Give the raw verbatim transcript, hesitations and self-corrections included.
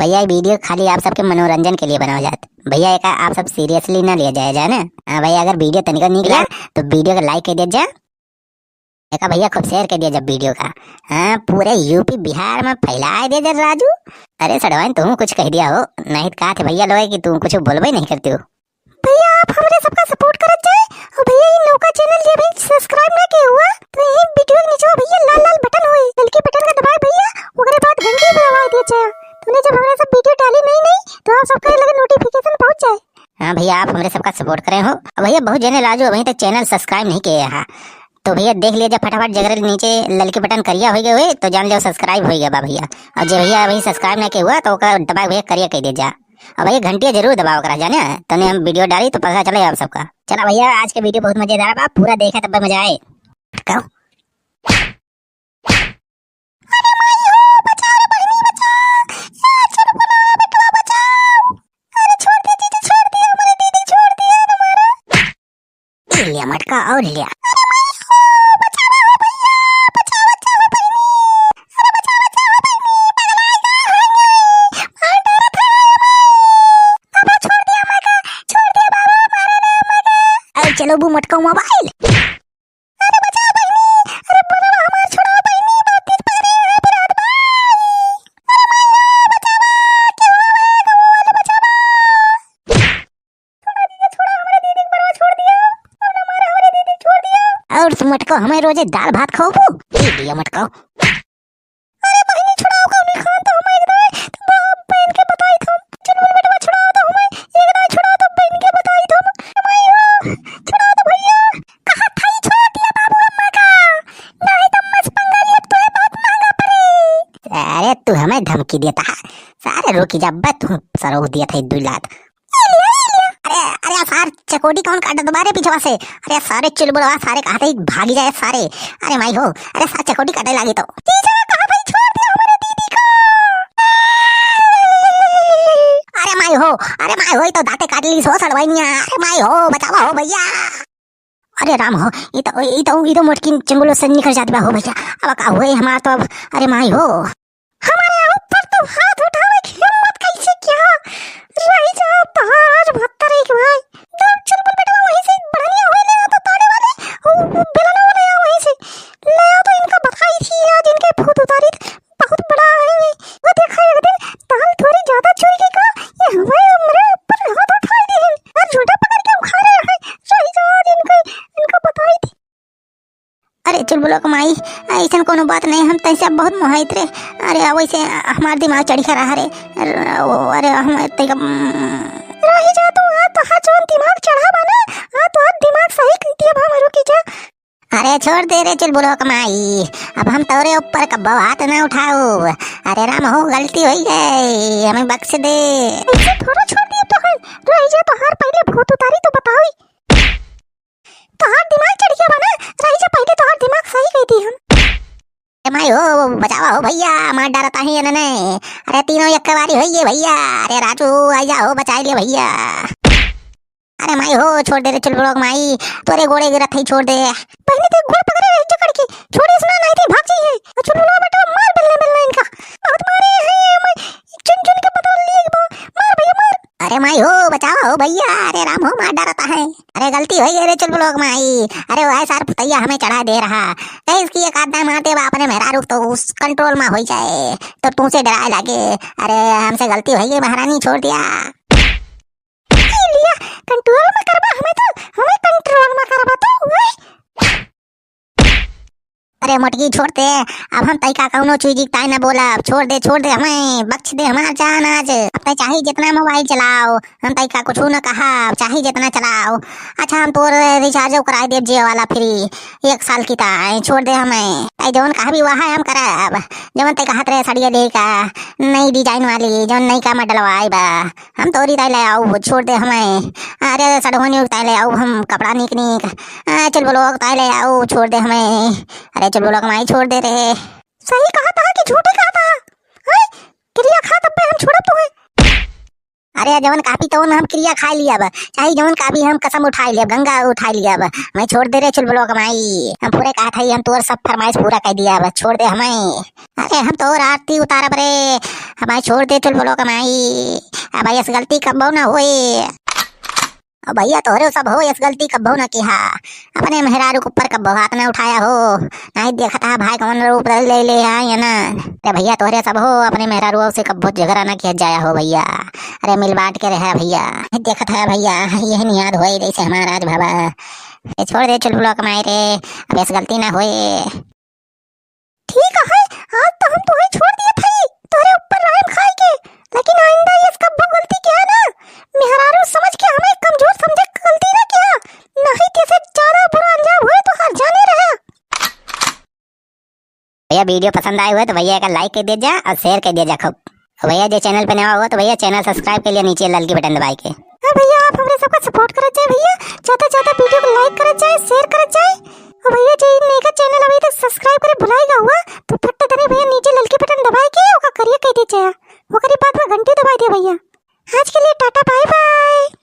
भैया, ये video खाली आप सबके मनोरंजन के लिए बनावल जात। भैया, एका आप सब seriously ना लिया जाए, जाने? हाँ भैया, अगर video तनिको नीक लाग, तो video के like कर दिया जा। एका भैया खूब share कर दिया जा video का। हाँ, पूरे यूपी बिहार में फैलाए दिया जा राजू। अरे सड़वाइन, तू कुछ कह दिया हो, नहीं तो कहा थे भैया लोग कि तू कुछ बोलबे नहीं करते हो। भैया, आप हमरे सबका support करत जाए। और भैया, ये नौका channel जे अभी subscribe ना किए हुआ, तो यही video के नीचे भैया लाल लाल button होए, हल्के button का दबाए भैया, ओकरे बाद घंटी पे दबाए दिया जाए। तूने जब हमरे सब video डाली नई नई, तो आप सबके लगे notification पहुंच जाए। हाँ भैया, आप हमरे सबका support करें हो। अब भैया, बहुत जने राजू अभी तक channel subscribe नहीं किए हैं, तो भैया देख लिया जा फटाफट, जगरे नीचे ललकी button करिया हो गए हुए, तो जान लियो subscribe हो गया बा भैया। और जे भैया अभी subscribe ना किए हुआ, तो ओका दबाए भैया करिया कह दिया जा। अब भैया घंटिया जरूर दबाओ करा जाने, तने हम video डाली तो पता चले आप सबका। चला भैया, आज के video बहुत मजेदार बा, पूरा देखा तब मजा आए। कहो। अरे माई हो, बचाओ रे बहिनी, बचाओ। ए, छोड़ बोलो, बेटवा, बचाओ। अरे छोड़ दे दीदी, छोड़ दिया, हमारे दीदी छोड़ दिया हमारा। ले लिया मटका और ले लिया। अरे माई हो, बचाओ भैया, बचाओ, बचाओ बहिनी। अरे बचाओ, बचाओ बहिनी, पगला गया है ये। मार डाला था हमें। बाबा छोड़ दिया मटका, छोड़ दिया बाबा, मारा ना मटका। अरे चलो वो मटका mobile। अरे बचाओ बहिनी, अरे बोलो हमार छोड़ाओ बहिनी, बहुत तेज पकड़े हैं बुराद भाई। अरे माई हो, बचावा, क्या हुआ भाई, कबो वाले बचावा। छोड़ा दीदी, छोड़ा, हमारे दीदी को बरवा छोड़ दिया। और ना मारा, हमारे दीदी छोड़ दिया। और तुम मटको हमें रोजे दाल भात खाओबू? ये दिया मटको। अरे बहिनी, छुड़ाओ कौनी खान तो हमें एक दाई, तो बाप बहन के बताई थम। चुलबुल बेटवा छुड़ाओ तो हमें एक दाई, छुड़ाओ तो बहन के बताई थम। माई हो, छुड़ाओ तो भैया। कहा था ही छोड़ दिया बाबू अम्मा का, नहीं तो मस पंगा लिए तो है बहुत महंगा पड़े। अरे तू हमें धमकी देता है, सारे रोकी जा बे, तू सरोह दिया था दो लात। अरे, अरे सार चकोटी कौन काटत बा रे पीछवा से? अरे सारे चुलबुलवा सारे कहते ही भागी जाए सारे। अरे माई हो, अरे सार चकोटी काटे लागी तो। जीजा कहा भाई छोड़ दिया हमारे दीदी को। अरे माई हो, अरे माई हो, ये तो दांते काट ली सो सड़वाइनिया। अरे माई हो, बचावा हो भैया। अरे राम हो, ई तो, ई तो, ई तो मोटकी चुलबुलो से निकल जात बा हो भैया। अब का होए हमार तो अब, अरे माई हो। हमारे ऊपर तो हाथ उठावे की हिम्मत कैसे किया? रही जा तोहार भत्तर एक भाई। दो चुलबुल बेटवा वहीं से बढ़निया होए ले आ तो ताड़े वाले, वो, वो बेलना वाले आ वहीं से। ले आ तो इनका बताई थी आज इनके भूत उतारी थे। बहुत बड़ा है ये। वो देखा एक दिन दाल थोड़ी ज्यादा चुर गई का, ये हमारे, हमारे ऊपर हाथ उठाए दे हैं। और झूठा पकड़ के हम खा रहे हैं। सही जा आज इनको, इनको बताई थी। अरे चुलबुलो क माई, ऐसन कोनो बात नहीं, हम तैसे बहुत मोहाइत रे। अरे वैसे हमार दिमाग चढ़ी खा रहा रे। अरे हम तैका रही जा तू, आज तोहार जौन दिमाग चढ़ा बा ना, आज तोहार दिमाग सही कह दिया बा, मारू की जा। अरे छोड़ दे रे चुलबुलो क माई, अब हम तोरे ऊपर कब्बो हाथ ना उठाऊ। अरे राम हो, गलती होई गई, हमें बख्श दे। ऐसे थोड़ा छोड़ दिए तो है, रही जा तोहार पहले भूत उतारी तो बताओ। तोहार दिमाग चढ़ गया बा ना, रही जा पहले तोहार दिमाग सही कह दी हम। ए माई हो, बचावा हो भैया, मार डारता है इन्हें। अरे तीनों एक बारी होइए भैया, अरे राजू आ जा हो, बचाई ले भैया। अरे माई हो, छोड़ दे रे चुलबुलो क माई, तोरे गोड़े गिरत है, छोड़ दे। पहले तो गोड़ पकड़े रहे जकड़ के, छोड़े इसना नहीं थे भाग जाइए। और चुलबुलो बेटा मार बेलने बेलने इनका, बहुत मारे हैं ये मैं, चुन चुन के पता लिए बा, मार भैया मार। अरे माई हो, बचावा हो भैया, अरे राम हो, मार डारता है। अरे गलती होई गई रे चुलबुलो क माई। अरे वह सार पुतैया हमें चढ़ा दे रहा। कहे इसकी एक आध दाई मारते बा अपने मेहरारू तो उस control में होई जाए। तो तू से डराए लागे। अरे हमसे गलती होई गई महारानी, छोड़ दिया। ई लिया, control में करबा हमें तो, हमें control में करबा तो, ओए। अरे मोटकी छोड़ दे, अब हम तैका कौनो चीज ताई न बोलब, छोड़ दे, छोड़ दे हमें, बख्श दे हमार जान आज। अब तै चाहे जितना mobile चलाओ, हम तैका कुछ न कहब, चाहे जितना चलाओ। अच्छा हम तोर recharge कराई देब Jio वाला free, एक साल की ताई, छोड़ दे हमें। तै जौन कहबी वह हम करब, जौन तै कहत रहे सड़िया लेका, नई design वाली, जौन नई का model आए बा, हम तोरी ताई ले आऊ, छोड़ दे हमें। अरे सड़हुनी ताई ले आऊ, हम कपड़ा नीक नीक। अरे चुलबुलो ताई ले आऊ, छोड़ दे हमें। अरे चुलबुलो क माई छोड़ दे रे। सही कहा था कि झूठे कहा था? हैं? किरिया खा तब पे हम छोड़ब तुम्हें। अरे जवन कापी तवन हम किरिया खाइ लियब, चाहे जवन कापी हम कसम उठाइ लियब, गंगा उठाइ लियब, हमइ छोड़ दे रे चुलबुलवा क माई। हम पूरे कहत हई, हम तोर सब फरमाइश पूरा कइ दियब, छोड़ दे हमइ। अरे हम तोर आरती उतारब रे, हमइ छोड़ दे चुलबुलवा क माई। अब अइस गलती कब्बो न होए। ओ भइया तोहरे सब हो, अइस गलती कब्बो न किहा। अपने मेहरारू के ऊपर कब्बो हाथ न उठाया हो, नाहीं देखत हा भाई कवन रूप ले ले हा या ना। अरे भइया तोहरे सब हो, अपने मेहरारू से कब्बो झगड़ा न किहा जाया हो भइया। अरे मिल बांट के रहा भइया, नाहीं देखत हा भइया, यही नियाद होए जइसे हमार राज भवा। ए छोड़ दे चुलबुलवा क माई रे, अब अइस गलती न होए। ठीक है, आज तो हम तोहे छोड़ दियत हई, तोहरे ऊपर रहम खाइ के, लेकिन आइंदा अइस कब्बो गलती किहा ना, मेहरारू समझ के हमइ कमजोर समझे के गलती ना किहा, नाहीं तइसे ज्यादा बुरा अंजाम होए तोहार, जाने रहा। भइया video पसंद आए हुए तो भइया एक like कइ दिया जा अउर share कइ दिया जा खूब। भइया जे channel पे नया हुआ तो भइया channel subscribe कइ लिया नीचे ललकी button दबाइ के। हाँ भइया, आप हमरे सबका support करत जाए भइया, ज्यादा ज्यादा video को like करत जाए, share करत जाए। और भइया जे नयका channel अभी तक subscribe करे भुलाइ गा हुआ तो फट दने भइया नीचे ललकी button दबाइ के ओका करिया कइ दिया जाए, ओकरी बाद में घंटी दबाइ दिया भइया। आज के लिए टाटा।